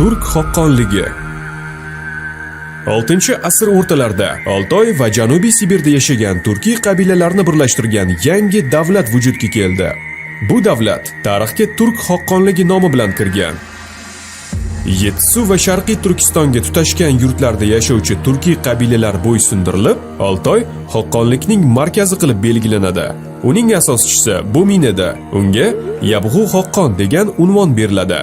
Turk xoqonligi. 6 asr o'rtalarida Oltoy va Janubiy Sibirda yashagan turkiy qabilalarni birlashtirgan yangi davlat vujudga keldi. Bu davlat tarixga Turk xoqonligi nomi bilan kirgan. Yetisuv va Sharqiy Turkistonga tutashgan yurtlarda yashovchi turkiy qabilalar bo'ysundirilib, Oltoy xoqonlikning markazi qilib belgilanadi. Uning asoschisi Bumin edi. Unga Yabg'u xoqon degan unvon beriladi.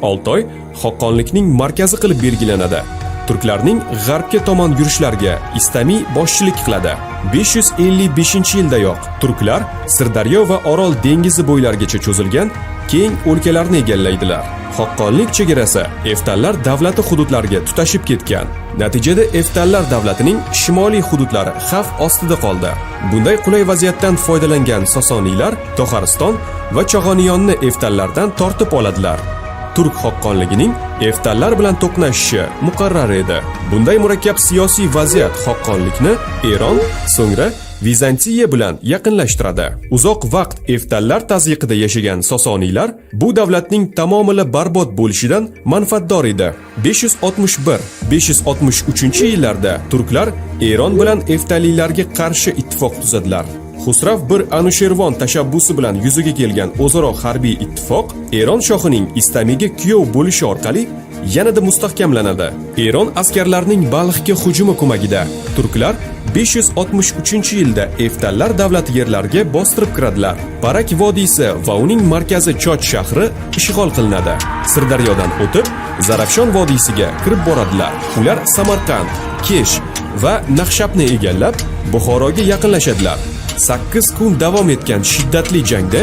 Oltoy xoqonlikning markazi qilib belgilanadi. Turklarning g'arbga tomon yurishlariga Istamiy boshchilik qiladi. 555-yildayoq turklar Sirdaryo va Orol dengizi bo'ylarigacha cho'zilgan keng o'lkalarni egallaydilar. Xoqonlik chegarasi Eftallar davlati hududlariga tutashib ketgan. Natijada Eftallar davlatining shimoliy hududlari xavf ostida qoldi. Bunday qulay vaziyatdan foydalangan Sosoniylar Toxariston va Chog'oniyonni Eftallardan tortib oladilar. Turk xoqonligining Eftallar bilan to'qnashishi muqarrar edi. Bunday murakkab siyosiy vaziyat xoqonlikni Eron, so'ngra Vizantiya bilan yaqinlashtiradi. Uzoq vaqt Eftallar tazyiqida yashagan Sosoniylar bu davlatning tamomila barbod bo'lishidan manfaatdor edi. 561-563 yillarda turklar Eron bilan Eftaliylarga qarshi ittifoq tuzadilar. Xusrav bir Anushervon tashabbusi bilan yuzaga kelgan o'zaro harbiy ittifoq Eron shohining Istamiga kuyov bo'lishi orqali yanada mustahkamlanadi. Eron askarlarining Balxga hujumi ko'magida turklar 563-yilda Eftallar davlati yerlariga bostirib kiradilar. Parak vodiysi va uning markazi Choch shahri ishg'ol qilinadi. Sirdaryodan o'tib, Zarafshon vodiysiga kirib boradilar. Ular Samarqand, Kesh va Naqshabni egallab, Buxoroga yaqinlashadilar. 8 kun davom etgan shiddatli jangda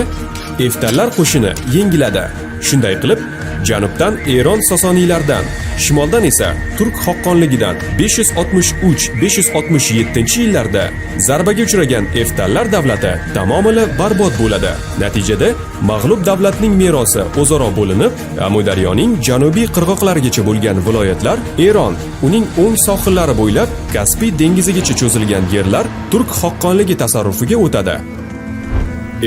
Eftallar qo'shini yengiladi. Shunday qilib, janubdan Eron Sosoniylardan, shimoldan esa Turk xoqonligidan 563-567 yillarda zarbaga uchragan Eftallar davlati tamomila barbod bo'ladi. Natijada mag'lub davlatning merosi o'zaro bo'linib, Amudaryoning janubiy qirg'oqlarigacha bo'lgan viloyatlar Eron, uning o'ng sohillari bo'ylab Kaspiy dengizigacha cho'zilgan yerlar Turk xoqonligi tasarrufiga o'tadi.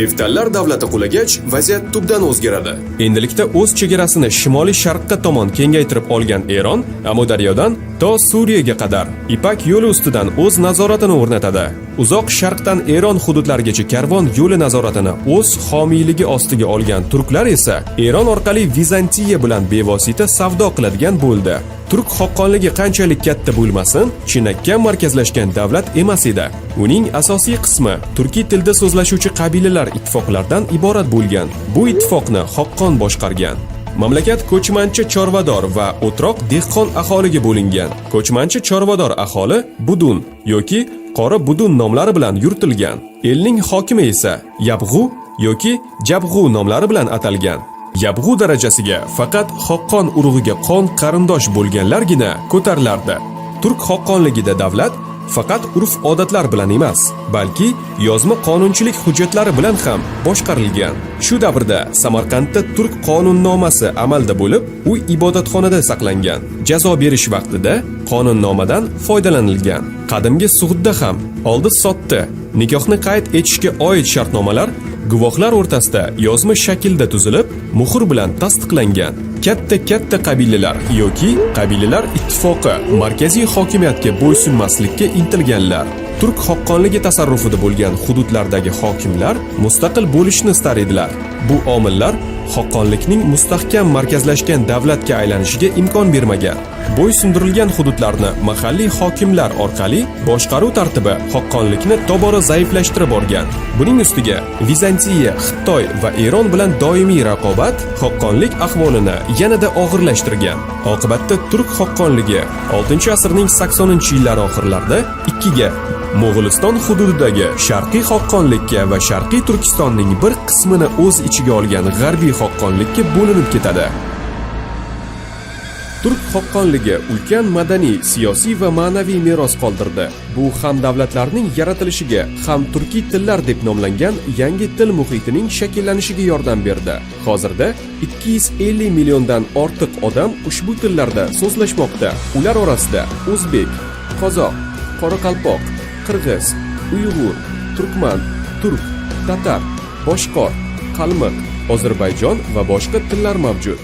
Eftallar davlati qulagach, vaziyat tubdan o'zgaradi. Endilikda o'z chegarasini shimoliy sharqqa tomon kengaytirib olgan Eron Amudaryodan to Suriyaga qadar Ipak yo'li ustidan o'z nazoratini o'rnatadi. Uzoq sharqdan Eron hududlarigacha karvon yo'li nazoratini o'z homiyligi ostiga olgan turklar esa Eron orqali Vizantiya bilan bevosita savdo qiladigan bo'ldi. Turk xoqonligi qanchalik katta bo'lmasin, chinakam markazlashgan davlat emas edi. Uning asosiy qismi turkiy tilda so'zlashuvchi qabilalar ittifoqlaridan iborat bo'lgan. Bu ittifoqni xoqon boshqargan. Mamlakat ko'chmanchi chorvador va o'troq dehqon aholiga bo'lingan. Ko'chmanchi chorvador aholi budun yoki qora budun nomlari bilan yuritilgan. Elning hokimi esa yabg'u yoki jabg'u nomlari bilan atalgan. Yabg'u darajasiga faqat xoqon urug'iga qon qarindosh bo'lganlargina ko'tarilardi. Turk xoqonligida davlat faqat urf-odatlar bilan emas, balki yozma qonunchilik hujjatlari bilan ham boshqarilgan. Shu davrda Samarqandda turk qonunnomasi amalda bo'lib, u ibodatxonada saqlangan. Jazo berish vaqtida qonunnomadan foydalanilgan. Qadimgi Sug'dda ham oldi-sotdi, nikohni qayd etishga oid shartnomalar guvohlar o'rtasida yozma shaklda tuzilib, muhr bilan tasdiqlangan. Katta-katta qabilalar yoki qabilalar ittifoqi markaziy hokimiyatga bo'ysunmaslikka intilganlar. Turk xoqonligi tasarrufida bo'lgan hududlardagi hokimlar mustaqil bo'lishni istar edilar. Bu omillar xoqonlikning mustahkam markazlashgan davlatga aylanishiga imkon bermagan. Bo'ysundirilgan hududlarni mahalliy hokimlar orqali boshqaruv tartibi xoqonlikni tobora zaiflashtirib borgan. Buning ustiga Vizantiya, Xitoy va Eron bilan doimiy raqobat xoqonlik ahvolini yanada og'irlashtirgan. Oqibatda turk xoqonligi 6-asrning 80-yillari oxirlarida ikkiga, Mo'g'uliston hududidagi Sharqiy xoqonlikka va Sharqiy Turkistonning bir qismini o'z ichiga olgan G'arbiy xoqonlikka bo'linib ketadi. Turk xoqonligi ulkan madaniy, siyosiy va ma'naviy meros qoldirdi. Bu ham davlatlarning yaratilishiga, ham turkiy tillar deb nomlangan yangi til muhitining shakllanishiga yordam berdi. Hozirda 250 milliondan ortiq odam ushbu tillarda so'zlashmoqda. Ular orasida o'zbek, qozoq, qoraqalpoq, qirg'iz, uyg'ur, turkman, turk, tatar, boshqor, qalmiq, ozarbayjon va boshqa tillar mavjud.